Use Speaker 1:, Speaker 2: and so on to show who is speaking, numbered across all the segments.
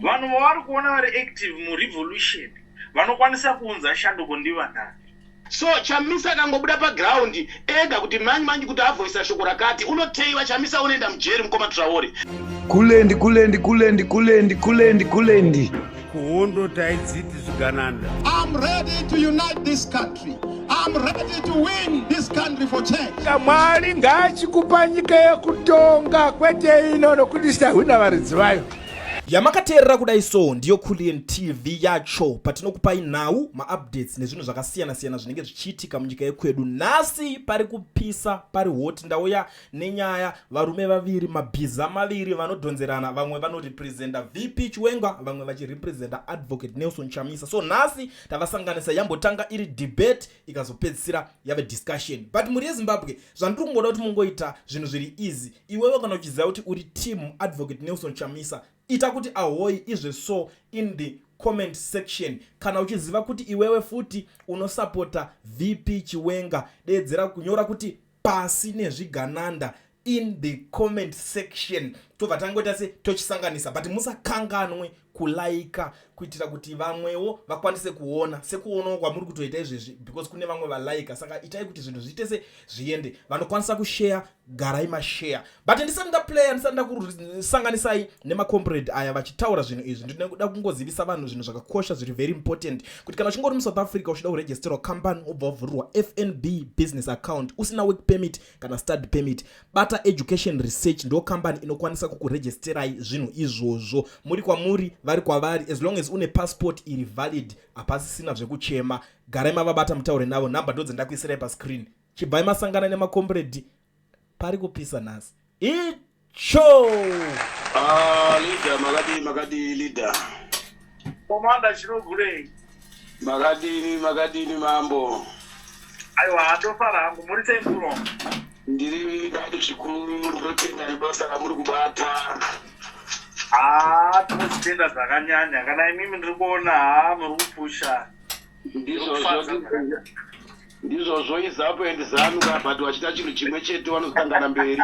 Speaker 1: Vanhu vavari kuona vari active murevolution vanokwanisa kuunza shanduko ndivanani?
Speaker 2: So Chamisa akangobuda paground ega kuti manyi manyi kuti avoisa shoko rakati, unoteiwa Chamisa, unoenda mujeri, mukoma Traore.
Speaker 3: Kulendi, kulendi, kulendi, kulendi, kulendi, kulendi.
Speaker 4: Kuhondo taidziti zvigananda.
Speaker 5: I'm ready to unite this country. I'm ready to win this country for change.
Speaker 4: Mwari ngaachikupa nyika yekutonga, kwete ino, nokuti sahwina varidzi vayo.
Speaker 6: Yamakateerera kudai so ndiyo Kulian TV yacho, patinokupai nhau, maupdates nezvinhu zvakasiyana-siyana zvinenge zvichiitika munyika yekwedu. Nhasi pari kupisa, pari hot. Ndauya nenyaya, varume vaviri, mabhiza maviri vanodhonzerana. Vamwe vanorepresenta VP Chiwenga, vamwe vachirepresenta Advocate Nelson Chamisa. So nhasi tavasanganisa. Yambotanga iri debate, ikazopedzisira yave discussion. But mhuri yeZimbabwe, zvandiri kungoda kuti mungoita zvinhu zviri easy. Iwewe kana uchiziva kuti uri team Advocate Nelson Chamisa, ita kuti ahoi izve so in the comment section. Kana uchiziva kuti iwewe futi unosapota VP Chiwenga, deedzera kunyora kuti "pasi nezvigananda" in the comment section. Tobva tangoita se tochisanganisa, but musakanganwe kulaika kuitira kuti vamwewo vakwanise kuona sekuonawo kwamuri kutoita izvezvi, because kune vamwe valaika. Saka itai kuti zvinhu zviite se zviende. Vanokwanisa kusheya, garai masheya. But ndisati ndaplaya, ndisati ndakusanganisai nemacomrade aya vachitaura zvinhu izvi, ndinoda kungozivisa vanhu zvinhu zvakakosha zviri very important, kuti kana uchinge uri muSouth Africa uchida kuregisterwa company, wobva wavhurirwa FNB business account, usina work permit kana study permit, bata Education Research. Ndo kambani inokwanisa kukuregisterai zvinhu izvozvo muri kwamuri, vari kwavari. As long as une passport iri valid, hapasisina zvekuchema. Garai mavabata, mutaure navo. Nhamba ndo dzendakuisirai pascreen. Chibvai masangana nemacomrade, pari kupisa nhasi icho.
Speaker 2: Ah, leader, makadii? Makadii, leader?
Speaker 1: Commander Chinogurei.
Speaker 2: Makadini, makadini, mambo?
Speaker 1: Aiwa, handofara hangu. Muri sei, mukuru?
Speaker 2: Ndiri dadi zvikuru. Ndinotenda nebasa ramuri kubata.
Speaker 1: Haa, tinozvitenda zvakanyanya. Kana imimi ndiri kuona, haa, muri kupusha.
Speaker 2: Ndizvozvo, ndizvozvo. IZAPU and ZANU ka, but vachiita chinhu chimwe chete, vanozosangana mberi.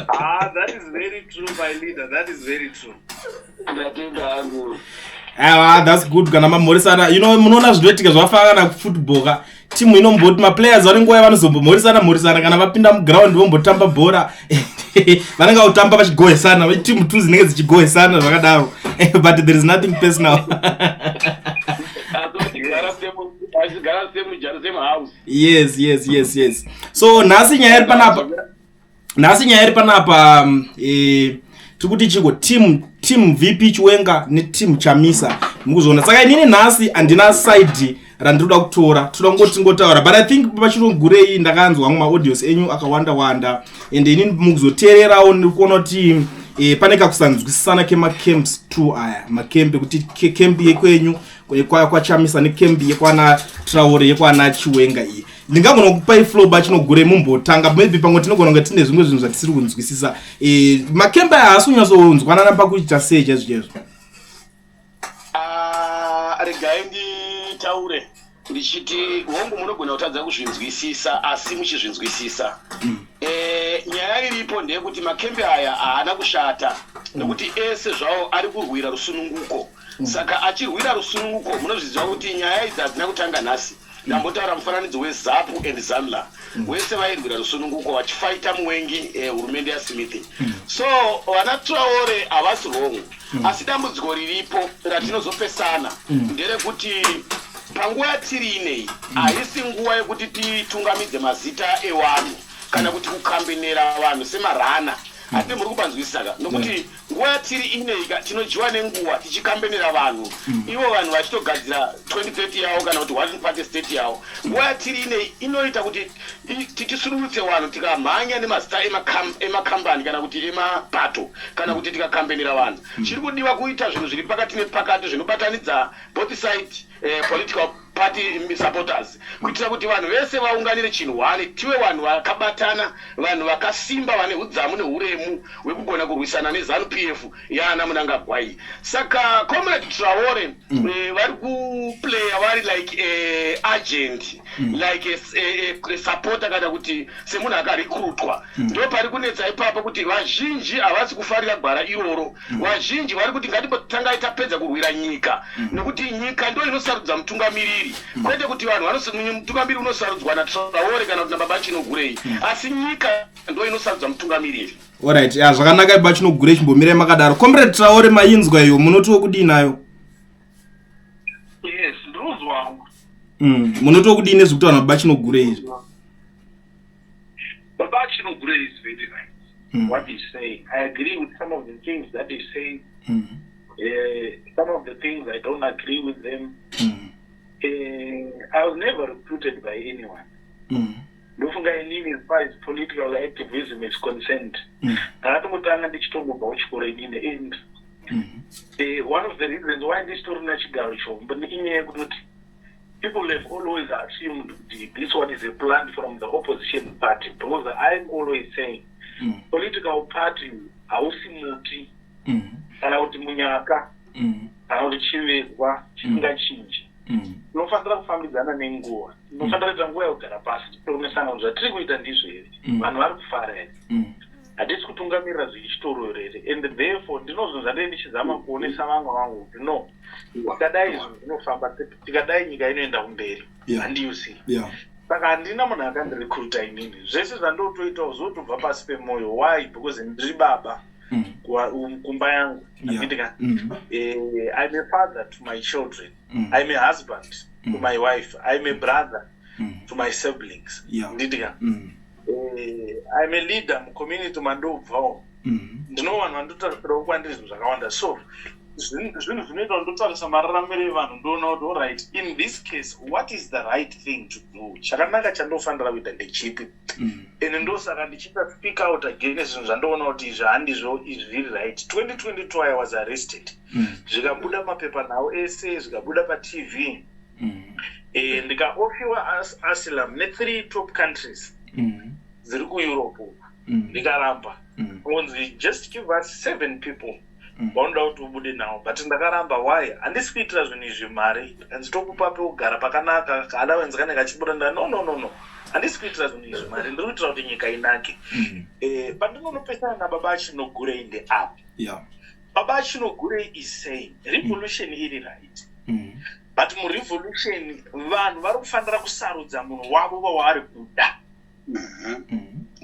Speaker 1: Ah, that is very true, my leader. That is very true.
Speaker 2: Ndatenda hangu.
Speaker 6: Aiwa, that's good kana mamhorisana. Munoona zvinoitika zvakafanana kana kufootball ka, timu inomboti maplayers vane nguva yavanozombomhorisana mhorisana kana vapinda muground, vombotamba bhora. Vanenge vakutamba vachigohesana, timu two dzinenge dzichigohesana zvakadaro, but there is nothing personal.
Speaker 2: Achigara same house.
Speaker 6: Yes. So nhasi nyaya iri panapa, nhasi nyaya iri panapa, tiri kuti chiko, team VP Chiwenga neteam Chamisa, mukuzoona. Saka inini nhasi handina side randinoda kutora, toda kungoti tingotaura. But I think pachirongurei ndakanzwa amwe maaudios enyu akawanda wanda, and inini mukuzoteererawo ndiri kuona kuti pane kakusanzwisisana kemacamps two aya, macamp ekuti camp yekwenyu kwaChamisa necamp yekwana Traore, yekwana Chiwenga iyi. Ndingagona kupai floor, baChinogure, mumbotanga. Maybe pamwe tinogona kunge tine zvimwe zvinhu zvatisiri kunzwisisa. Macamp aya haasi kunyatsonzwanana pakuita sei chaizvo chaizvo?
Speaker 2: Ah, regai nditaure ndichiti hongu, munogona kutadza kuzvinzwisisa, asi muchizvinzwisisa. Nyaya iripo ndeyekuti makembi aya haana kushata, nekuti ese zvawo ari kurwira rusununguko. Saka achirwira rusununguko, munozviziva kuti nyaya idzi hadzina kutanga nhasi. Ndambotaura mufananidzo weZAPU and ZANLA, wese vairwira rusununguko vachifaita muwengi, hurumende yaSmith. So vana Traore havasi wrong, asi dambudziko riripo ratinozopesana nderekuti panguva yatiri inei haisi nguva yekuti titungamidze mazita evanhu kana kuti kukambenera vanhu semarana. Hati muri kupanzwisisa ka? Nokuti nguva yatiri inei ka, tinodyiwa nenguva tichikambenera vanhu, ivo vanhu vachitogadzira 2030 yavo kana kuti one party state yavo. Nguva yatiri inei inoita kuti tisunungutse vanhu tikamhanya nemazita emakambani kana kuti emabato kana kuti tikakambenera vanhu. Chiri kudiwa kuita zvinhu zviri pakati nepakati zvinobatanidza both side, political party supporters, kuitira kuti vanhu vese vaunganire chinhu one, tive vanhu vakabatana, vanhu vakasimba, vane udzamu neuremu hwekugona kurwisana neZANU PF yaana Mnangagwa. Saka Comrade Traore vari kuplaya vari like agent. Like a supporter kana kuti semunhu akarecruitwa. Ndo pari kunetsa ipapo, kuti vazhinji havasi kufarira gwara iroro. Vazhinji vari kuti ngatimbotangai tapedza kurwira nyika, nekuti nyika ndo inosarudza mutungamiriri, kwete kuti vanhu mutungamiriri unosarudzwa naTraore kana kuti nababa Chinogurei, asi nyika ndo inosarudza mutungamiriri.
Speaker 6: Alright, ya, zvakanaka. Baba Chinogurei, chimbomirai makadaro. Comrade Traore, mainzwa iyo, munotiwo kudii nayo?
Speaker 1: Yes, ndinozwangu.
Speaker 6: Munotiwo kudii nezvekutaura nababa Chinogurei izvi?
Speaker 1: Baba Chinogurei is very right. What he's saying, I agree with some of the things that he's saying. Some of the things I don't agree with them. I was never recruited by anyone. Ndofunga inini, as far as political activism is concerned, ndakatongotanga ndichitongobva kuchikoro inini, and one of the reasons why ndichitorina chigaro chombo inyaya yekutoti people have always assumed kuti this one is a plan from the opposition party, because I'm always saying political party hausi muti kana kuti munyaka kana kuti chivezwa chisingachinji. Tinofanira kufambidzana nenguva, tinofanira kuita nguva yekugara pasi tichionesana kuti zvatiri kuita ndizvo here, vanhu vari kufara here, hatisi kutungamirira zvechitororo here. And therefore ndinozvo zvandee ndichizama kuonesa vamwe vangu kuti no, tikadai zvinhu zvinofamba, tikadai nyika inoenda kumberi. Handiyusi. Saka handina munhu akandirecruita inini. Zvese zvandotoitawo zvotobva pasi pemwoyo. Why? Because ndiri baba kumba yangu. Handiti? I'm a father to my children. I'm a husband to my wife. I'm a brother to my siblings. Handiti? I'm a leader mucommunity mandobvawo. Ndino vanhu vandotarisirawo kwandiri zvinhu zvakawanda, so zvinhu zvinoita kuti ndotarisa mararamiro evanhu, ndoona kuti alright, in this case, what is the right thing to do? Chakanaka chandofanira kuita ndechipi? And ndosaka ndichiita speak out against zvinhu zvandoona kuti izvi handizvo, izvi zviri right. 2022 I was arrested, zvikabuda mapepanhau ese, zvikabuda paTV. Ndikaofferwa asylum nethree top countries dziri kuEurope uku, ndikaramba. Kunzi just give us seven people vaunoda kuti ubude nawo, but ndakaramba. Why? Handisi kuitira zvinhu izvi mari. Hanzi tokupa pekugara pakanaka, kaallowance kanenge kachibuda. Nda no, no, no, no, handisi kuitira zvinhu izvi mari, ndiri kuitira kuti nyika inake. Pandinonopesana nababa Achinogurei ndeapo. Baba Achinogurei is saying revolution iri right, but murevolution vanhu vari kufanira kusarudza munhu wavo vawaari kuda.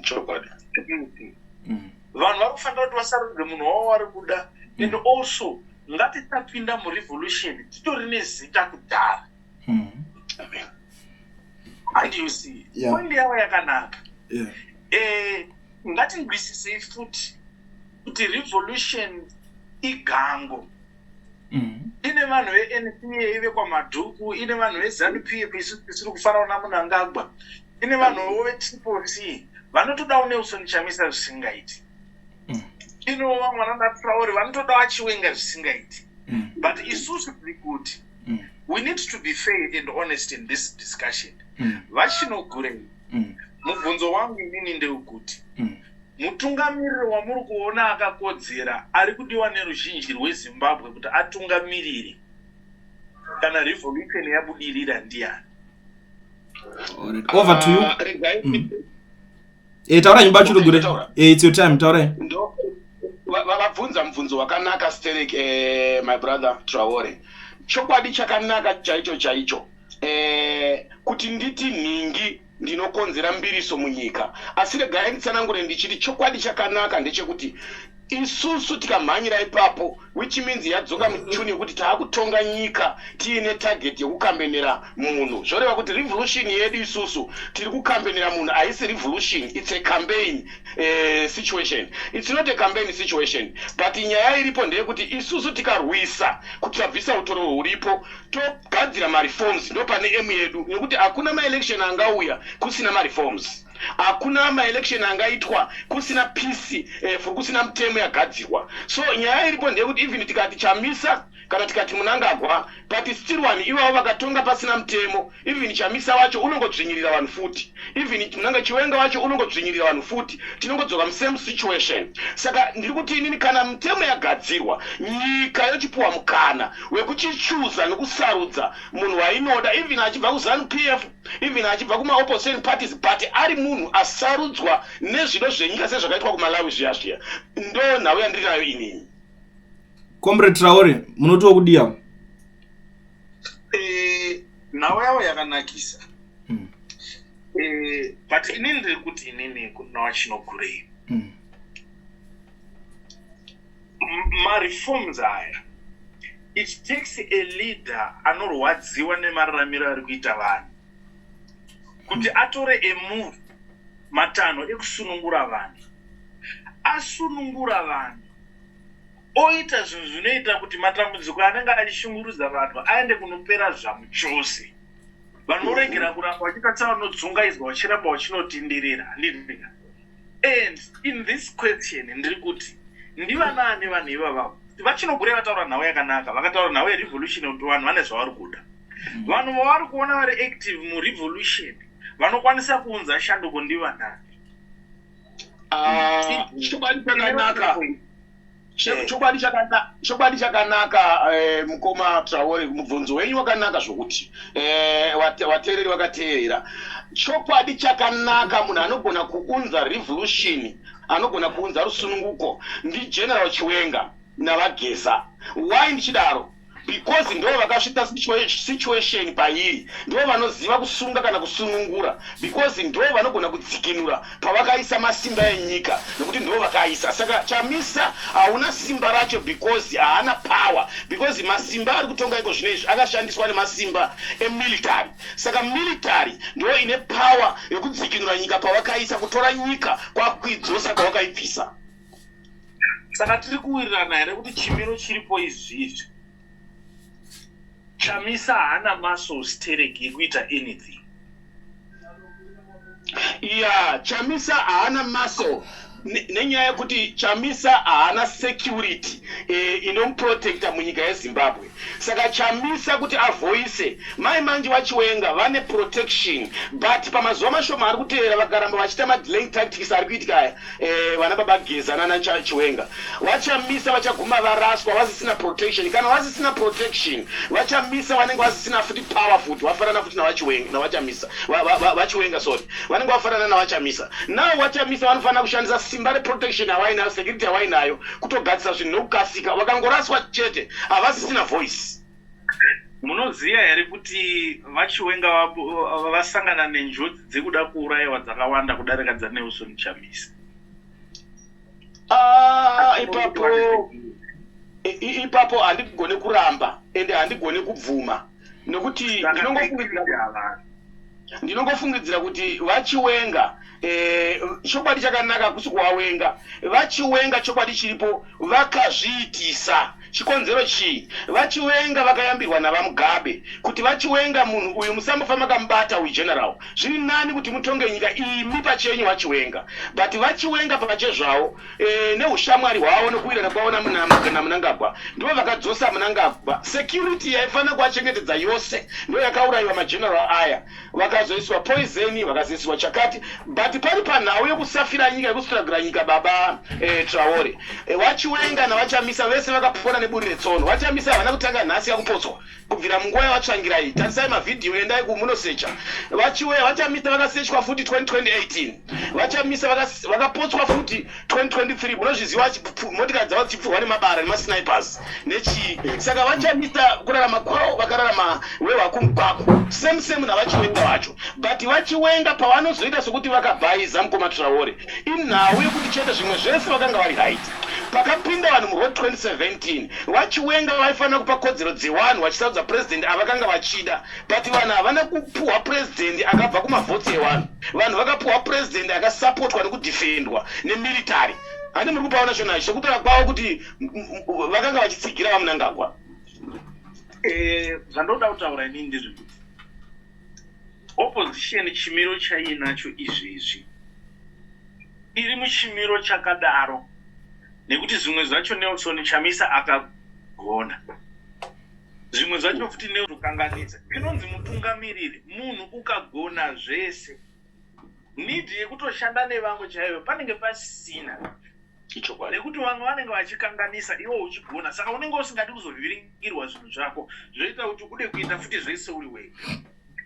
Speaker 2: Chokwadi.
Speaker 1: Vanhu vari kufanira kuti vasarudze munhu wavo vari kuda, and also ngatisapinda murevolution titori nezita kudhara.
Speaker 2: Amen.
Speaker 1: And you see, point yavo yakanaka. Ngatinzwisisei futi kuti revolution igango. Ine vanhu veNPA vekwaMadhuku, ine vanhu veZANU PF isu tisiri kufarawo naMnangagwa, ine vanhuwo veTriple C vanotodawo Nelson Chamisa zvisingaiti, inewo vamwe vanoda Traore, vanotodawo aChiwenga zvisingaiti. But isusu tiri kuti we need to be fair and honest in this discussion. VaChinogurei, mubvunzo wangu inini ndewekuti mutungamiriri wamuri kuona akakodzera, ari kudiwa neruzhinji rweZimbabwe kuti atungamirire kana revolution yabudirira, ndiani?
Speaker 6: Alright. Over to you.
Speaker 2: Ah, regai.
Speaker 6: Taurai, nyumba Chinogure.
Speaker 2: Taura.
Speaker 6: It's your time, taurai.
Speaker 2: Vabvunza mubvunzo wakanaka sterek, my brother Traore. Chokwadi chakanaka chaicho chaicho, kuti nditi nhingi ndinokonzera mbiriso munyika, asi regai nditsanangure ndichiti chokwadi chakanaka ndechekuti isusu tikamhanyira ipapo, which means yadzoka muchuni yekuti taakutonga nyika tiine target yekucampaignera munhu. Zvoreva kuti revolution yedu isusu tiri kucampaignera munhu haisi revolution, it's a campaign situation. It's not a campaign situation, but nyaya iripo ndeyekuti isusu tikarwisa kuti tabvisa utoro huripo, togadzira mareforms, ndo pane aim yedu, nekuti hakuna maelection angauya kusina mareforms. Hakuna maelection angaitwa kusina peace, kusina mutemo yagadzirwa. So nyaya iripo ndeyekuti even tikati Chamisa kana tikati Munangagwa, but still vanhu ivavo vakatonga pasina mutemo, even Chamisa wacho unongodzvinyirira vanhu futi, even Munanga Chiwenga wacho unongodzvinyirira vanhu futi, tinongodzoka musame situation. Saka ndiri kuti inini, kana mutemo yagadzirwa, nyika yochipiwa mukana wekuchichuza nokusarudza munhu wainoda, even achibva kuZANU PF, even achibva kumaopposition parties, but ari munhu asarudzwa nezvido zvenyika, sezvakaitwa kuMalawi zviya zviya. Ndo nhau yandiri nayo inini.
Speaker 6: Comrade Traore, munotiwo kudiya?
Speaker 1: Nhau yavo yakanakisa. But inini ndiri kuti inini kuna vaChinogurei, mareforms aya, it takes a leader anorwadziwa nemararamiro ari kuita vanhu kuti atore emove, matanho ekusunungura vanhu, asunungura vanhu, oita zvinhu zvinoita kuti matambudziko anenge achishungurudza vanhu aende kunopera zvamuchose. Vanoregera kuramba vachiita sevanodzungaidzwa, vachiramba vachinotindirira, handidika? And in this question ndiri kuti ndivanaani vanhu ivavavo? VaChinogurei vataura nhau yakanaka, vakataura nhau yerevolution, kuti vanhu vane zvavari kuda. Vanhu vavari kuona vari active murevolution vanokwanisa kuunza shanduko ndivanani?
Speaker 2: Ah, chokwadi chakanaka, mukoma Traore, mubvunzo wenyu wakanaka zvokuti vateereri vakateerera. Chokwadi chakanaka, munhu anogona kuunza revolution, anogona kuunza rusununguko, ndiGeneral Chiwenga navaGeza. Why ndichidaro? Because ndo vakasvitsa situation pairi, ndo vanoziva kusunga kana kusunungura, because ndo vanogona kudzikinura pavakaisa masimba enyika, nekuti ndo vakaisa. Saka Chamisa hauna simba racho because haana power, because masimba ari kutonga iko zvino izvi akashandiswa nemasimba emilitary. Saka military ndo ine power yekudzikinura nyika pavakaisa, kutora nyika kwakuidzosa kwavakaibvisa.
Speaker 1: Saka tiri kuwirirana here kuti chimiro chiripo izvizvi, Chamisa haana muscles tereki yekuita anything?
Speaker 2: Ya, Chamisa haana muscle nenyaya yekuti Chamisa haana security inomuprotecta munyika yeZimbabwe. Saka Chamisa kuti avoise mai manje, vaChiwenga vane protection, but pamazuva mashoma ari kuteera, vakaramba vachiita madelaying tactics ari kuitika aya, vana baba Geza nana Chiwenga, vaChamisa vachaguma varaswa vasisina protection. Kana vasisina protection, vaChamisa vanenge vasisina futi power futi, vafanana futi navaChiwenga, navaChamisa, vaChiwenga, sorry, vanenge vafanana navaChamisa. Now vaChamisa vanofanira kushandisa simba reprotection yavainayo, security yavainayo, kutogadzisa zvinhu nokukasika. Vakangoraswa chete, havasisina voice.
Speaker 1: Munoziva here kuti vaChiwenga vasangana nenjodzi dzekuda kuurayiwa dzakawanda kudarika dzaNelson Chamisa?
Speaker 2: Ah, ipapo handigone kuramba ende handigone kubvuma, nekuti ndinongofungidzira kuti vaChiwenga, chokwadi chakanaka kusi kuvawenga vaChiwenga. Chokwadi chiripo, vakazviitisa. Chikonzero chii? VaChiwenga vakayambirwa navaMugabe kuti, "VaChiwenga, munhu uyu musambofa makamubata uyu general, zviri nani kuti mutonge nyika imi pachenyu, vaChiwenga." But vaChiwenga pachezvavo, neushamwari hwavo nokuwirana kwavo naMunangagwa, ndivo vakadzosa Munangagwa. Security yaifanira kuvachengetedza yose ndo yakaurayiwa, mageneral aya vakazoiswa poison, vakazoiswa chakati. But pari panhau yekusafira nyika, yekustrugura nyika, baba Traore, vaChiwenga navaChamisa vese vakapona neburi retsono. VaChamisa havana kutanga nhasi yakupotswa, kubvira munguva yavaTsvangirai. Tarisai mavhidhiyo, endai kumunosecha. VaChamisa vakasechwa futi 2018, VaChamisa vakapotswa futi 2023, munozviziva, motikari dzavo dzichipfurwa nemabara nemasnipers nechii. Saka VaChamisa kurarama kwavo vakararama wehwakumukwaku, same same navaChiwenga vacho. But vaChiwenga pavanozoita sokuti vakabhaiza, mukoma Traore, inhau yekuti chete zvimwe zvese vakanga vari right. Pakapinda vanhu muroad 2017, vaChiwenga vaifanira kupa kodzero dzevanhu vachisarudza purezidendi avakanga vachida, but vanhu havana kupuhwa purezidendi akabva kumavhotsi evanhu. Vanhu vakapuhwa purezidendi akasapotwa nekudhifendwa nemilitary. Handi muri kupaona shona sekutaura kwavo kuti vakanga vachitsigira vaMunangagwa?
Speaker 1: Zvandoda kutaura inini ndezvekuti opposition, chimiro chaiinacho izvezvi. Iri muchimiro chakadaro nekuti zvimwe zvacho Nelson Chamisa akagona, zvimwe zvacho futi neukanganisa. Inonzi mutungamiriri, munhu ukagona zvese, need yekutoshanda nevamwe chaiyo panenge pasina.
Speaker 2: Ichokwadi.
Speaker 1: Nekuti vamwe vanenge vachikanganisa, iwe uchigona, saka unenge usingadi kuzovhiringirwa zvinhu zvako, zvoita kuti ude kuita futi zvese uri wega.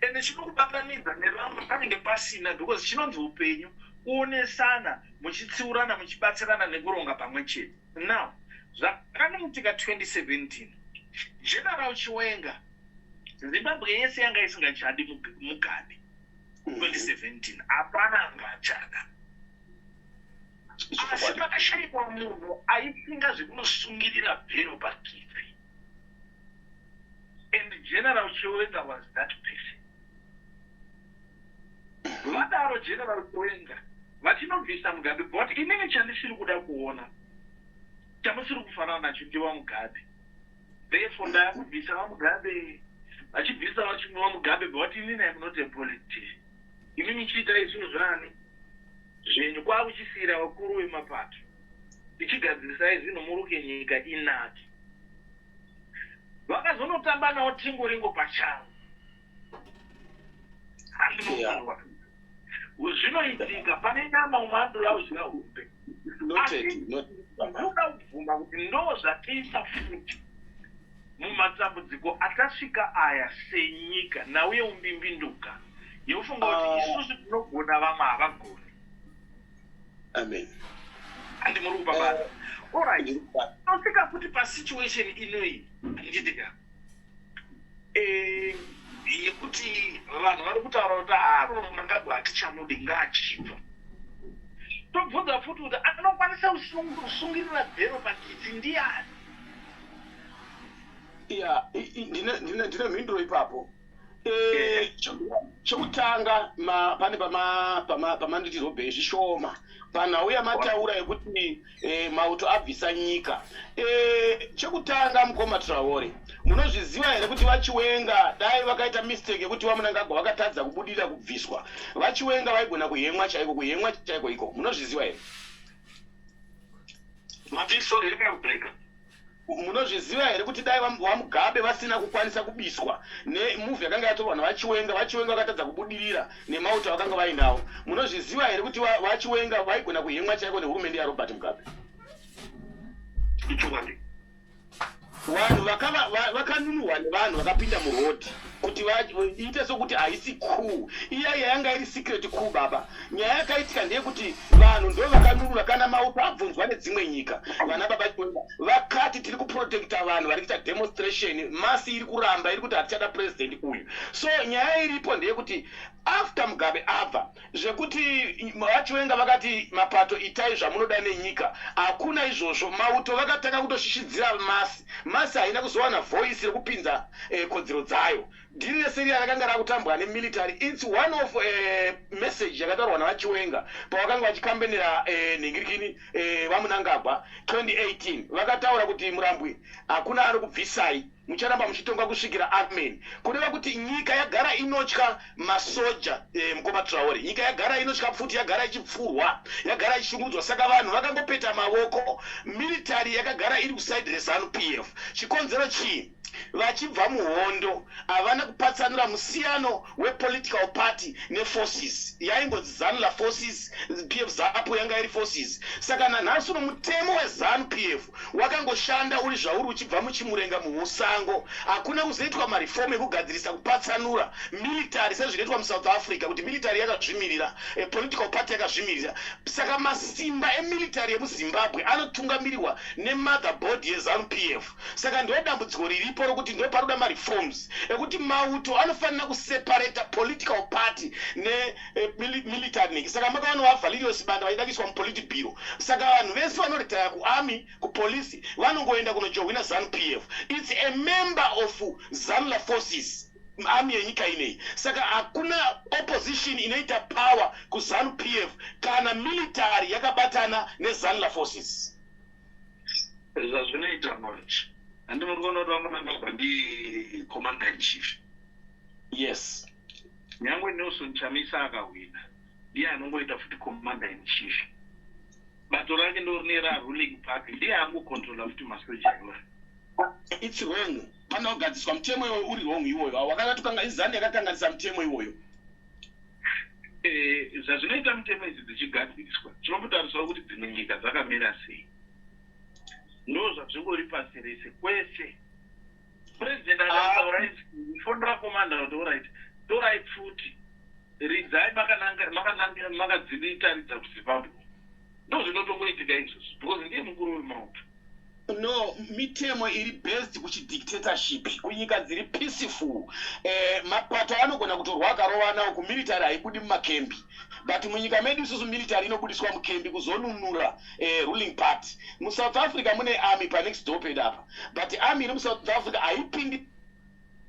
Speaker 1: Ende chinokubatanidza nevamwe panenge pasina, because chinonzi upenyu kuonesana, muchitsiurana, muchibatsirana nekuronga pamwe chete. Now zvakanoitika 2017, General Chiwenga, Zimbabwe yese yanga isingachadi Mugabe 2017, hapana anga achada, asi pakashayikwa munhu aifunga zvekunosungirira bhero pakitsi, and General Chiwenga was that person. Vadaro General Chiwenga vachinobvisa Mugabe, but inini chandisiri kuda kuona, chamusiri kufanana nacho ndivaMugabe, therefore ndakubvisa vaMugabe. Vachibvisa vachimwa Mugabe, but inini am not a politician. Imi muchiitai zvinhu zvani zvenyu, kwakuchisiyira vakuru vemapato, tichigadzirisai zvinhu, muruke nyika inake. Vakazonotamba nawo tingoringo pachavo. Handinofunga zvinoitika pane nyama, umwe anotoda kudya hombe.
Speaker 2: Noted, noted.
Speaker 1: Ndoda kubvuma kuti ndo zvatiisa futi mumatambudziko atasvika aya senyika, nauye umbimbinduka yekufunga kuti isusu tinogona, vamwe havagoni.
Speaker 2: Amen.
Speaker 1: Handi muri kupa basa? Alright.
Speaker 2: Ndiri kubata.
Speaker 1: Tosvika futi pasituation inoyi, handitika, yekuti vanhu vari kutaura kuti aro Mnangagwa hatichamudi, ngaachibva. Tobvunza futi kuti anokwanisa kusungirira bhero pakitsi ndiani?
Speaker 2: Ya, ndine mhinduro ipapo. Chokutanga pane pamanditi robhei zvishoma panhau yamataura yekuti mauto abvisa nyika. Chekutanga, mukoma Traore, munozviziva here kuti vaChiwenga dai vakaita mistake yekuti vaMnangagwa vakatadza kubudirira kubviswa, vaChiwenga vaigona kuhemwa chaiko, kuhemwa chaiko iko? Munozviziva here?
Speaker 1: Mati, sorry, yakabreka.
Speaker 2: Munozviziva here kuti dai vaMugabe vasina kukwanisa kubiswa nemove yakanga yatorwa navaChiwenga, vaChiwenga vakatadza kubudirira nemauto avakanga vainawo, munozviziva here kuti vaChiwenga vaigona kuhemwa chaiko nehurumende yaRobert Mugabe?
Speaker 1: Ichokwadi.
Speaker 2: Vanhu vakanunurwa nevanhu vakapinda murodhi kuti vaite sokuti haisi coup. Iya yanga iri secret coup, baba. Nyaya yakaitika ndeyekuti vanhu ndo vakanunura. Kana mauto abvunzwa nedzimwe nyika, vana baba Chiwenga vakati tiri kuprotecta vanhu vari kuita demonstration, mass iri kuramba, iri kuti hatichada president uyu. So nyaya iripo ndeyekuti after Mugabe abva, zvekuti vaChiwenga vakati mapato itai zvamunoda nenyika, hakuna izvozvo. Mauto vakatanga kutoshishidzira mass. Mass haina kuzowana voice rekupinza kodzero dzayo. Dhiri rese riya rakanga rakutambwa nemilitary. It's one of message yakataurwa navaChiwenga pavakanga vachikambenera nhingirikini vaMnangagwa 2018. Vakataura kuti Murambwi, hakuna ari kubvisai, mucharamba muchitonga kusvikira amen. Kureva kuti nyika yagara inotya masoja. Mukoma Traore, nyika yagara inotya pfuti, yagara ichipfurwa, yagara ichishungurudzwa, saka vanhu vakangopeta mavoko. Military yakagara iri kuside reZANU PF. Chikonzero chii? Vachibva muhondo havana kupatsanura musiyano wepolitical party neforces. Yaingonzi ZANLA forces, PF, ZAPU yanga iri forces. Saka nanhasi uno mutemo weZANU PF wakangoshanda uri zvauri uchibva muchimurenga musango. Hakuna kuzoitwa mareform ekugadzirisa kupatsanura military sezvinoitwa muSouth Africa, kuti military yakazvimirira, political party yakazvimirira. Saka masimba emilitary yemuZimbabwe anotungamirirwa nemother board yeZANU PF. Saka ndo dambudziko riripo rokuti ndo paroda mareforms ekuti mauto anofanira kuseparata political party nemilitary neki. Saka makaona vaValerio Sibanda vachida kuiswa mupolitburo. Saka vanhu vese vanoretaya kuarmy, kupolisi, vanongoenda kunojohwina ZANU PF. It's a member of ZANLA forces, army yenyika inei. Saka hakuna opposition inoita power kuZANU PF kana military yakabatana neZANLA forces.
Speaker 1: Zvazvinoita manje, handi muri kuona kuti vaMnangagwa ndi commander in chief?
Speaker 2: Yes.
Speaker 1: Nyangwe Nelson Chamisa akahwina, ndiye anongoita futi commander in chief. Bato rake ndo rine raruling party, ndiye angocontrola futi masoja iwayo.
Speaker 2: It's wrong. Pana kugadziswa mutemo iwoyo, uri wrong iwoyo. Wakakatukanga iZANU yakakanganisa mutemo iwoyo.
Speaker 1: Zvazvinoita mitemo idzi dzichigadziriswa, tinombotariswa kuti dzimwe nyika dzakamira sei. Ndo zvazvingori pasi rese kwese. President akataura, fonera commander kuti, "Alright, torai pfuti, ridzai makananga makadzitaridza kuZimbabwe." Ndo zvinotongoitika izvozvo because ndiye mukuru wemauto.
Speaker 2: No, mitemo iri based kuchidictatorship. Kunyika dziri peaceful, mapato anogona kutorwa akarovanawo, kumilitary haibudi mumakembi, but munyika medu isusu military inobudiswa mukembi kuzonunura ruling party. MuSouth Africa mune army panext door pedu apa, but army iri muSouth Africa haipindi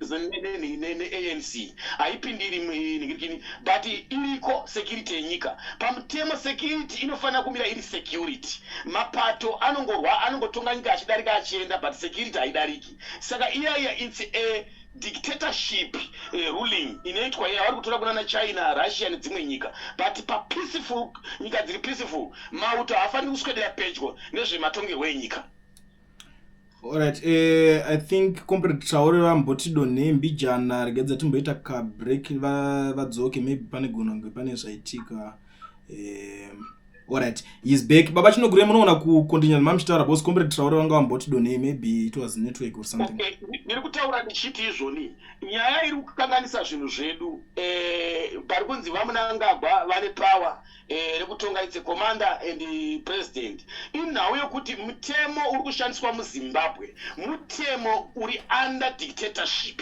Speaker 2: neANC, haipindiri ningirikini, but iriko security yenyika. Pamutemo security inofanira kumira iri security. Mapato anongorwa, anongotonga nyika achidarika achienda, but security haidariki. Saka iyaiya it's a dictatorship ruling inoitwa iya vari kutora kunana China, Russia nedzimwe nyika. But papeaceful, nyika dziri peaceful, mauto haafaniri kuswedera pedyo nezvematongerwo enyika.
Speaker 6: Alright, I think Comrade Traore vamboti donhei mbijana. Regedza timboita kabreak, vadzoke. Maybe pane gona kunge pane zvaitika. Alright, he's back. Baba Chinogure, munoona kucontinue mamuchitaura because Comrade Traore vanga vamboti donhei. Maybe it was network or something.
Speaker 2: Okay, ndiri kutaura ndichiti izvoni nyaya iri kukanganisa zvinhu zvedu, pari kunzi vaMunangagwa vane power rekutonga, it's commander and president. Inhau yokuti mutemo uri kushandiswa muZimbabwe mutemo uri under dictatorship,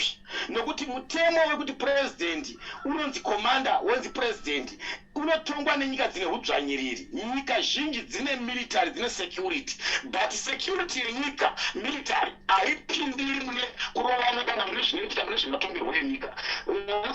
Speaker 2: nokuti mutemo wekuti president unonzi commander, wonzi president, unotongwa nenyika dzine udzvanyiriri. Nyika zhinji dzine military, dzine security, but security yenyika, military haipindiri mune kurovana kana mune zvinoitika mune zvematongerwo enyika.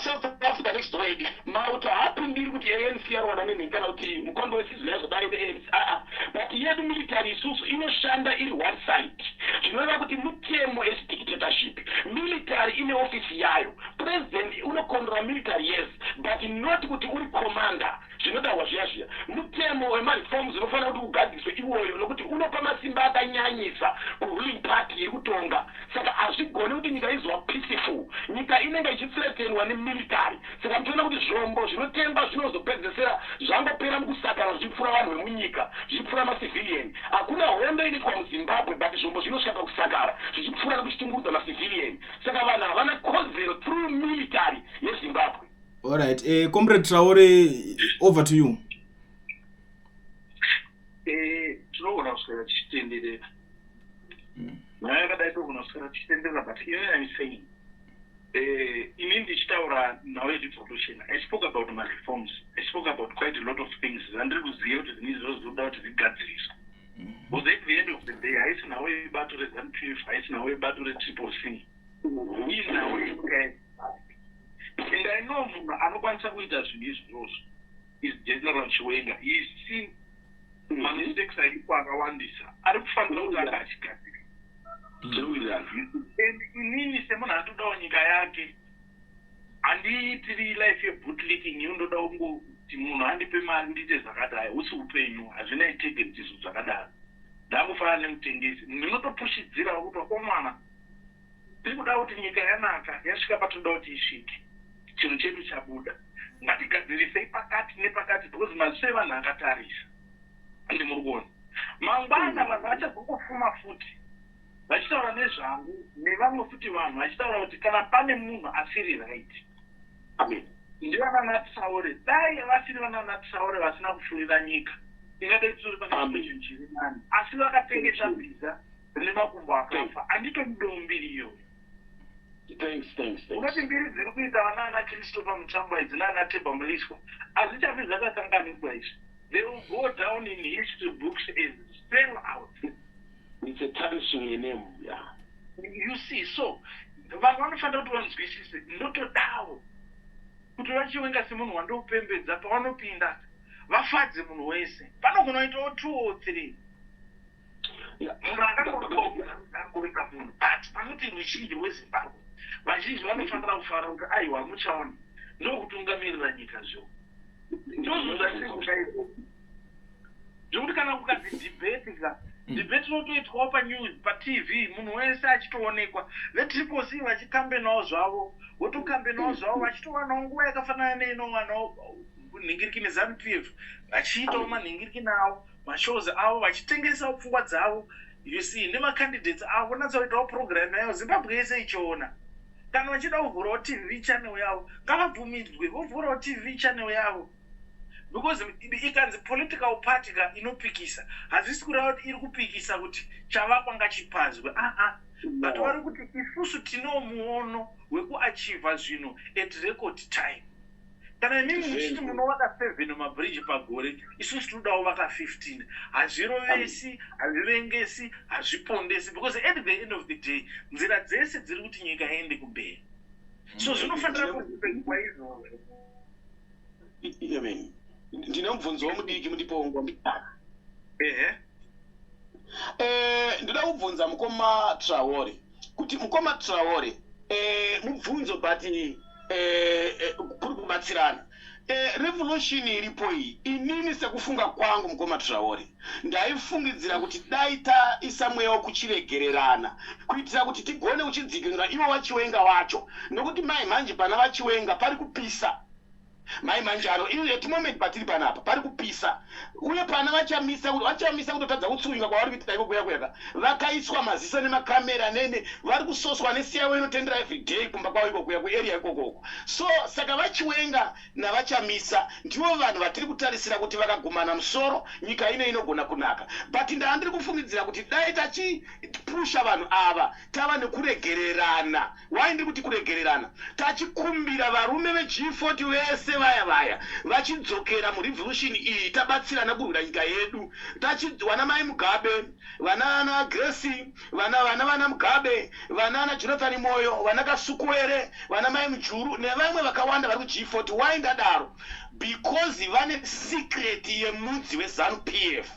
Speaker 2: South Africa next door yedu, mauto haapindiri kuti ANC yarwana nenhii kana kuti mukombe wesizwe yazodai neANC, aa. But yedu military isusu inoshanda iri one side, zvinoreva kuti mutemo esidictatorship. Military ine ofisi yayo. President unocontrola military, yes, but not kuti uri commander. Zvinodahwa zviya zviya, mutemo wemareforms unofanira kuti ugadziriswe iwoyo, nokuti unopa masimba akanyanyisa kuruling party iri kutonga. Saka hazvigoni kuti nyika izova peaceful, nyika inenge ichithreatenwa nemilitary. Saka muchiona kuti zvombo zvinotengwa zvinozopedzesera zvangopera mukusakara, zvichipfura vanhu vemunyika, zvichipfura macivilian. Hakuna hondo inoitwa muZimbabwe, but zvombo zvinosvika pakusakara zvichipfura nekuchichingurudza macivilian. Saka vanhu havana kodzero through military yeZimbabwe.
Speaker 6: Alright, Comrade Traore, over to you.
Speaker 1: Tinogona kuswera tichitenderera nyaya yakadai, togona kuswera tichitenderera, but iyoyo I'm saying, ini ndichitaura nhau yedevolution, I spoke about mareforms, I spoke about quite a lot of things zvandiri kuziva kuti zvini izvozvo zvinoda kuti zvigadziriswe, because at the end of the day haisi nhau yebato reZANU PF, haisi nhau yebato reTriple C, inhau yenyika yeZimbabwe. And I know munhu anokwanisa kuita zvinhu izvozvo is General Chiwenga. He is seen mamistakes airipo akawandisa, ari kufanira kuti anga achigadzirisa. And inini semunhu anotodawo nyika yake, handiitiri life yebootlicking. Inondoda kungoti munhu andipe mari ndiite zvakati. Hai, husi upenyu, hazvina integrity zvinhu zvakadaro. Ndangofanana nemutengesi, ndinotopushidzirawo kuti wakomana, tiri kuda kuti nyika yanaka, yasvika patinoda kuti isvike, chinhu chedu chabuda, ngatigadzirisei pakati nepakati, because maziso evanhu akatarisa. Andi muri kuona mangwana vanhu vachazongofuma futi vachitaura nezvangu, nevamwe futi vanhu vachitaura kuti kana pane munhu asiri right ndivanana Traore. Dai vasiri vanana Traore vasina kufurira nyika, ingadai titori pane chinhu chiri nani, asi vakatengesa bhiza rine makumbo akafa. Handitomudewo mbiri iyoyo. Unoti mbiri dziri kuita vanana Christopher Mutsvangwa idzi naana Temba Mliswa hazvichafi zvakakanganikwa izvi. They will go down in history books as sell out.
Speaker 2: It's a tarnishing a name, yeah.
Speaker 1: You see, so vanhu vanofanira kuti vanzwisise. Ndotodawo kuti vaChiwenga semunhu wandopembedza, pavanopinda vafadze munhu wese. Panogona kuitawo two or three munhu akangoita munhu, but panoti ruzhinji rweZimbabwe, vazhinji vanofanira kufara kuti aiwa, muchaona ndokutungamirira nyika. Zvo ndozvo zvatiri kuda izvozvo. Zvekuti kana kukanzi debate ka, debate inotoitwawo panews, paTV, munhu wese achitoonekwa. VeTriple C vachikambenawo zvavo, votokambenawo zvavo, vachitowanawo nguva yakafanana neinowanawo nhingirikini ZANU PF, vachiitawo manhingirikini avo, mashows avo, vachitengesawo pfungwa dzavo, you see, nemacandidates avo, vonatsoitawo program yavo, Zimbabwe yese ichiona. Kana vachida kuvhurawo TV channel yavo, ngavabvumidzwe vovhurawo TV channel yavo, because ikanzi political party ka inopikisa, hazvisi kureva kuti iri kupikisa kuti chavakwa ngachipazwe, aa, but vari kuti isusu tino muono wekuachieva zvinhu at record time. Kana imimi muchiti munovaka 7 mabridge pagore, isusu tinodawo vaka 15. Hazvirovesi, hazvivengesi, hazvipondesi, because at the end of the day nzira dzese dziri kuti nyika iende kumberi, so zvinofanira kurespectwa izvozvo.
Speaker 2: Amen. Ndine mubvunzo womudiki, mudipowo nguva.
Speaker 1: Ehe.
Speaker 2: Ndoda kubvunza mukoma Traore kuti, mukoma Traore, mubvunzo, but kuri kubatsirana. Revolution iripo iyi, inini sekufunga kwangu, mukoma Traore, ndaifungidzira kuti dai taisa mweya wekuchiregererana kuitira kuti tigone kuchidzikinura ivo vaChiwenga wacho, nokuti mai manje pana vaChiwenga pari kupisa mai manjaro. At moment patiri panapa pari kupisa, uye pana vaChamisa, vaChamisa kutotadza kutsunyuka kwavari kuita iko kuya kuyaka, vakaiswa maziso nemakamera nene, vari kusoswa nesiyawo inotendera everyday kumba kwavo iko kuya kuarea ikokoko. So saka vaChiwenga navaChamisa ndivo vanhu vatiri kutarisira kuti vakagumana musoro, nyika ino inogona kunaka. But ndaa ndiri kufungidzira kuti dai tachipusha vanhu ava, tava nekuregererana. Why ndiri kuti kuregererana? Tachikumbira varume veG40 vese vaya vaya vachidzokera murevolution iyi, tabatsirana kurwira nyika yedu. Vana mai Mugabe, vana Grace, vana Mugabe, vana Jonathan Moyo, vana Kasukuwere, vana mai Mujuru nevamwe vakawanda vari kuG40. Why ndadaro? Because vane secret yemudzi weZANU PF.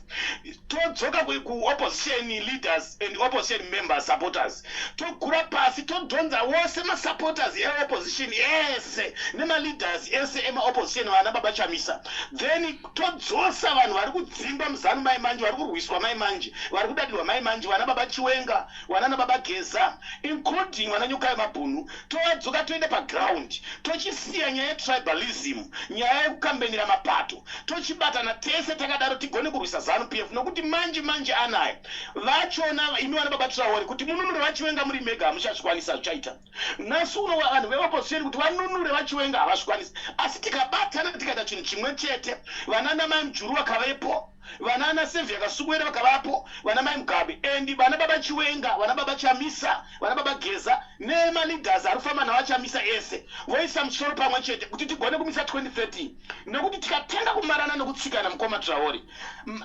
Speaker 2: Todzoka kuopposition leaders and opposition members, supporters, togura pasi, todhonza wose masupporters eopposition ese nemaleaders ese emaopposition, vana baba Chamisa. Then todzosa vanhu vari kudzingwa muZANU mai manje, vari kurwiswa mai manje, vari kudadirwa mai manje, vana baba Chiwenga, vana baba Geza, including vana Nyokai Mabhunu. Tovadzoka, toenda paground, tochisiya nyaya yetribalism, nyaya yekukambenera mapato, tochibatana tese takadaro, tigone kurwisa ZANU PF, nokuti manje manje anaya vachona, imi vana baba Traore, kuti mununure vaChiwenga muri mega hamuchazvikwanisa. Zvichaita nhasi uno vanhu veopposition kuti vanunure vaChiwenga havazvikwanisi, asi tikabatana, tikaita chinhu chimwe chete, vana namai Mujuru vakavepo, vana ana Saviour Kasukuwere vakavapo, vana mai Mugabe and vana baba Chiwenga, vana baba Chamisa, vana baba Geza nemaleaders ari kufamba navaChamisa ese, voisa musoro pamwe chete kuti tigone kumisa 2030, nekuti tikatanga kumarana nokutsikana, mukoma Traore,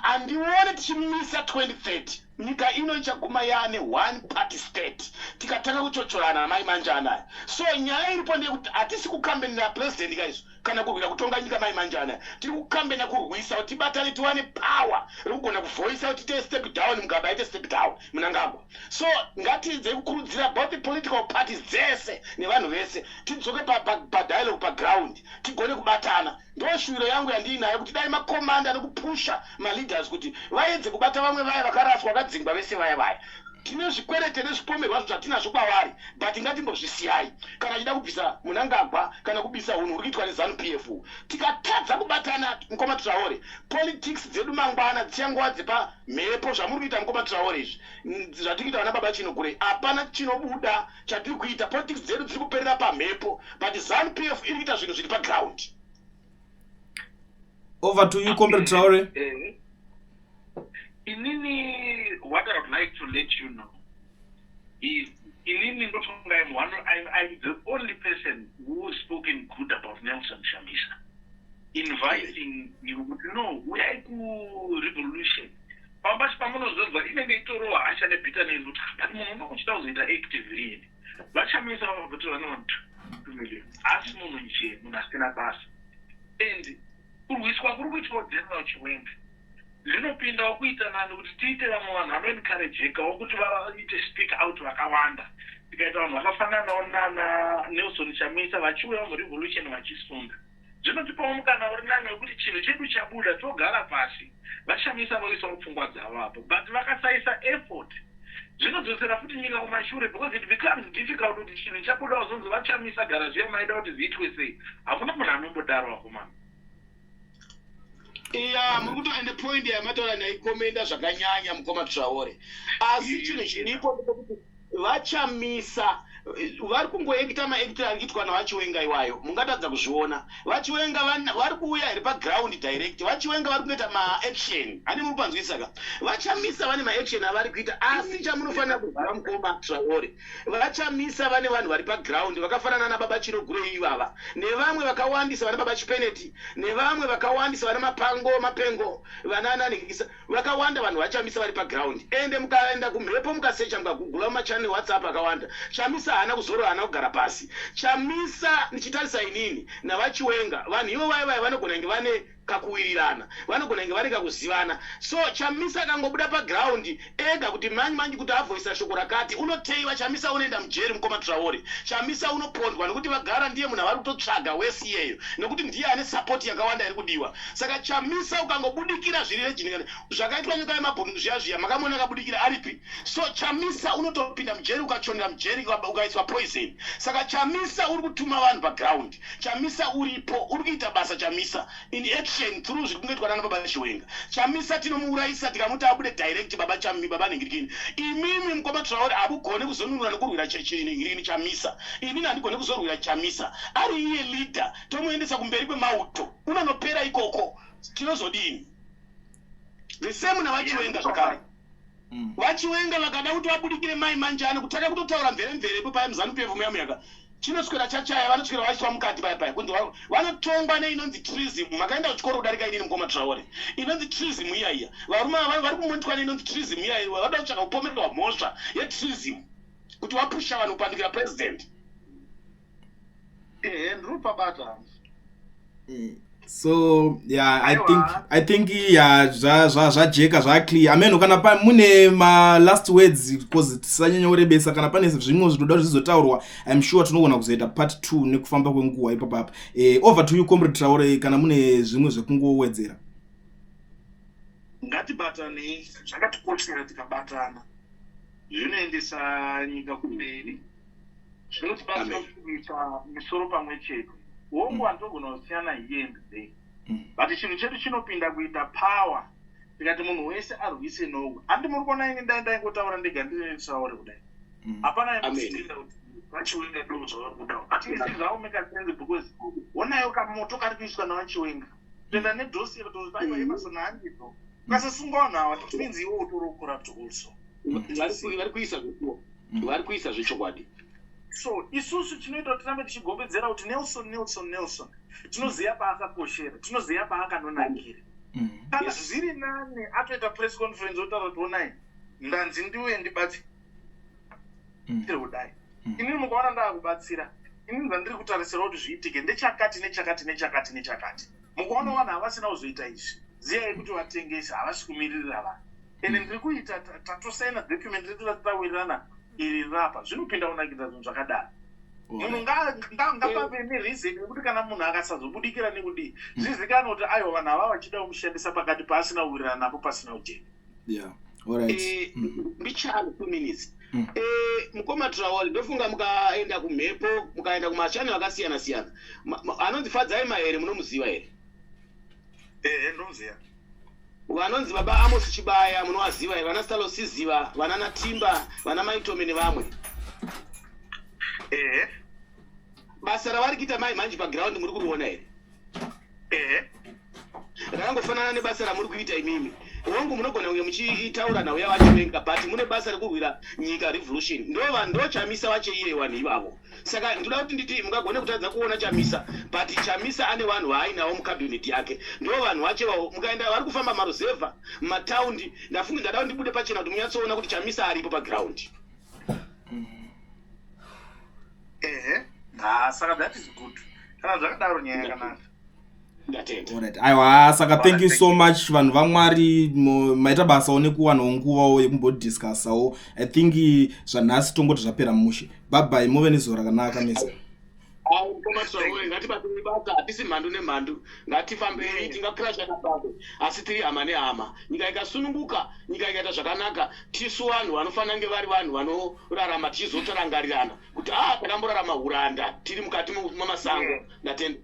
Speaker 2: handione tichimisa 2030. Nyika ino ichaguma yaane one party state tikatanga kuchochorana mai manje anaya. So nyaya iripo ndeyekuti hatisi kukambenera president kaizvo kana kurwira kutonga nyika mai manje anaya. Tiri kukambena kurwisa kuti tibatane, tiwane power rekugona kuvhoisa kuti tiite step down Mugabe, aite step down Mnangagwa. So ngatidzei kukurudzira both the political parties dzese nevanhu vese, tidzoke padialogue, paground, tigone kubatana. Ndo shuviro yangu yandiinayo, kuti dai makomanda nekupusha maleaders kuti vaedze kubata vamwe vaya vakaraswa, vakadzingwa vese vaya vaya. Tine zvikwerete nezvipomerwa zvatinazvo kwavari, but ngatimbozvisiyai. Kana achida kubvisa Mnangagwa kana kubisa unhu huri kuitwa neZANU PF, tikatadza kubatana, mukoma Traore, politics dzedu mangwana dzichangova dzepamhepo. Zvamuri kuita, mukoma Traore, izvi zvatiri kuita, vana baba Chinogurei, hapana chinobuda chatiri kuita. Politics dzedu dziri kuperera pamhepo, but ZANU PF iri kuita zvinhu zviri paground.
Speaker 6: Over to you, Comrade Traore.
Speaker 1: Inini, what I would like to let you know is, inini ndofunga I'm the only person who spoken good about Nelson Chamisa, inviting you kuti no, uyai kurevolution. Pamwe pacho pamunozonzwa inenge itoriwo hasha nebitterness kuti, but munhu unonge uchida kuzoita active rini? VaChamisa vavabvoti vanoona 2 million, asi munhu nje, munhu asina basa. And kurwiswa kuri kuitwawo General Chiwenga zvinopindawo kuita nani kuti tiite vamwe vanhu vanoencouragekawo kuti vaite speak out vakawanda. Tikaita vanhu vakafananawo nana Nelson Chamisa vachiuya murevolution vachisunda. Zvinotipawo mukana uri nani wekuti chinhu chedu chabuda togara pasi, vaChamisa voisawo pfungwa dzavo apo but vakasaisa effort zvinodzosera futi nyika kumashure because it becomes difficult kuti chinhu chabuda wazonzi vaChamisa gara zviya maida kuti zviitwe sei. Hakuna munhu anombodaro akomana.
Speaker 2: Iya, muri kutoende point yamataura ndaikomenda zvakanyanya mukoma Traore, asi chinhu chiripo ndechekuti vaChamisa vari kungoekita maekitiro ari kuitwa navaChiwenga iwayo, mungatadza kuzviona. VaChiwenga vari kuuya here paground direct? VaChiwenga vari kungoita maaction, hani muri kupanzwisisa ka? VaChamisa vane maaction avari kuita, asi chamunofanira kuziva mukoma Traore, VaChamisa vane vanhu vari paground vakafanana nababa Chinogurei ivava nevamwe vakawandisa vana baba Chipeneti nevamwe vakawandisa vana Mapango Mapengo vana nanhikisa vakawanda vanhu vaChamisa vari paground. Ende mukaenda kumhepo mukasecha mukagugula mumachannel WhatsApp akawanda, Chamisa haana kuzorora, haana kugara pasi. Chamisa ndichitarisa inini naVaChiwenga vanhu ivo vaya vaya vanogona kunge vane kakuwirirana, vanogona kunge vane kakuzivana. So Chamisa akangobuda paground ega kuti manyi manyi kuti avoisa shoko rakati, unoteiwa Chamisa unoenda mujeri mukoma Traore. Chamisa unopondwa nekuti vagara ndiye munhu avari kutotsvaga wesi iyeyo nekuti ndiye ane support yakawanda iri kudiwa. Saka Chamisa ukangobudikira zviri regineral zvakaitwa nyoka yemabhunu zviya zviya makamuona akabudikira aripi? So Chamisa unotopinda mujeri ukachonera mujeri ukaiswa poison. Saka Chamisa uri kutuma vanhu paground. Chamisa uripo uri kuita basa Chamisa in action through zviri kungoitwa nana baba Chiwenga. Chamisa tinomuurayisa tikamuti abude direct baba Chami baba Nhingirikini. Imimi mukoma Traore hamugone kuzonunura nekurwira Nhingirikini Chamisa. Inini handigone kuzorwira Chamisa. Ari iye leader tomuendesa kumberi kwemauto unonopera ikoko tinozodini? The same naVaChiwenga zvakare. VaChiwenga vakada kuti vabudikire mai manjani kutanga kutotaura mveremvere ipo paya muZanu PF muya muyaka chinoswera chachaya vanoswera vaiswa mukati paya paya kunzi vanotongwa neinonzi treason. Makaenda kuchikoro kudarika inini mukoma Traore. Inonzi treason iya iya varume ava vari kumonitwa neinonzi treason iya iya vanoda kutsvaka kupomerwa mhosva yetreason kuti vapusha vanhu kupandukira president.
Speaker 1: Ehe, ndiri kupabata.
Speaker 6: So yeah, I think yeah, zvajeka zvaclear. Ameno kana mune ma-last words because tisanyanya kurebesa. Kana pane zvimwe zvinoda kuti zvizotaurwa, I'm sure tinogona kuzoita part 2 nekufamba kwenguva ipapapa. Over to you, Comrade Traore, kana mune zvimwe zvekungowedzera.
Speaker 1: Ngatibatanei, zvakatikoshera. Tikabatana zvinoendesa nyika kumberi, zvinotibatsira kuisa misoro pamwe chete. Hongu, handogona kusiyana here and there, but chinhu chedu chinopinda kuita power tikati munhu wese arwise noku. Handi muri kuona ini ndai ndaingotaura ndega ndine Traore kudai, hapana aimbozvitenda kuti vaChiwenga ndo zvavari kudawo, but isi zvaomeka sense because onayo kamoto kari kuiswa navaChiwenga kuenda nedossier kuti aiwa Emerson handipo ukasasunga vanhu ava, it means iwe utori corrupt also.
Speaker 2: Vari kuisa zvekuwa, vari kuisa zvechokwadi.
Speaker 1: So isusu chinoita kuti tirambe tichigombedzera kuti Nelson, Nelson, Nelson, tinoziva paakakoshera, tinoziva paakanonakira. Kana zviri nani atoita press conference otaura kuti onai ndanzi ndiuye ndibatsire kudai. Inini mukaona ndaakubatsira, inini zvandiri kutarisira kuti zviitike ndechakati nechakati nechakati nechakati. Mukaona vanhu havasina kuzoita izvi, ziyai kuti vatengesi havasi kumiririra vanhu. Ende ndiri kuita tatosaina document redu ratitawirirana iri rapa zvinopinda kunakidza zvinhu zvakadaro. Munhu ngapave nereason yekuti kana munhu akasazobudikira nekudii, zvizikanwe kuti aiwa, vanhu ava vachida kumushandisa pakati paasina kuwirirana napo pasina kujeka.
Speaker 6: Yeah, alright.
Speaker 2: Mbichana 2 minutes. Mukoma Traore, ndofunga mukaenda kumhepo, mukaenda kumachannel akasiyana siyana, anonzi Fadzai Mahere munomuziva here?
Speaker 1: Ehe, ndomuziva.
Speaker 2: Vanonzi baba Amos Chibaya munovaziva here? Vana Stalo Siziva, vana Natimba, vana Maitome nevamwe.
Speaker 1: Ehe.
Speaker 2: Basa ravari kuita mai mhanji paground muri kuriona here?
Speaker 1: Ehe.
Speaker 2: Rakangofanana nebasa ramuri kuita imimi. Hongu, munogona kunge muchitaura nhau yavaChiwenga, but mune basa rekurwira nyika, revolution. Ndo ndo Chamisa vache iye vanhu ivavo. Saka ndoda kuti nditi mungagone kutadza kuona Chamisa, but Chamisa ane vanhu vaainawo mucabinet yake, ndo vanhu vache vavo. Mukaenda vari kufamba maruzevha mumataundi, ndafungi ndada kuti ndibude pachena kuti munyatsoona kuti Chamisa aripo paground.
Speaker 1: Ehe, ha, saka that is good kana zvakadaro, nyaya yakanaka.
Speaker 2: Ndatenda.
Speaker 6: Alright. Aiwa, saka thank you so much, vanhu vaMwari. Maita basawo nekuwanawo nguvawo yekumbodiscussawo. I think zvanhasi tongoti zvapera mushe. Bye bye, muve nezuva rakanaka mese.
Speaker 2: Mukoma Traore, ngatibatei basa. Hatisi mhandu nemhandu, ngatifambei. Tingakirashana basa, asi tiri hama nehama. Nyika ikasununguka, nyika ikaita zvakanaka, tisu vanhu vanofanira kunge vari vanhu vanorarama tichizotorangarirana kuti a takamborarama uranda tiri mukati mamasango. Ndatenda.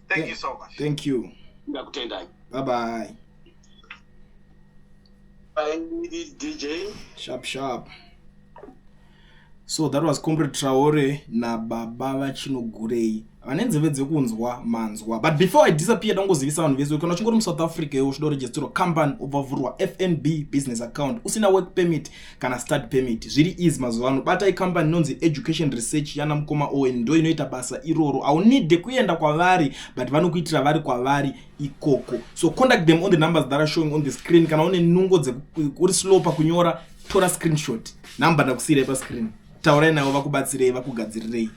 Speaker 7: Thank you so much.
Speaker 6: Thank you.
Speaker 2: Ndakutendai.
Speaker 6: Bye bye.
Speaker 2: Bye, DJ.
Speaker 6: Sharp sharp. So that was Comrade Traore nababa vaChinogurei. Vane nzeve dzekunzwa, manzwa. But before I disappear, ndangozivisa vanhu vese, kana uchingori muSouth Africa iwo uchida kuregisterwa company, ubva vhurwa FNB business account usina work permit kana study permit, zviri easy mazuva ano. Batai company inonzi Education Research yana mukoma Owen, ndo inoita basa iroro. Haunidhe kuenda kwavari, but vanokuitira vari kwavari ikoko. So contact them on the numbers that are showing on the screen. Kana une nungo, uri slow pakunyora, tora screenshot, namba ndakusiyirai pascreen. Taurai navo vakubatsirei, vakugadzirirei.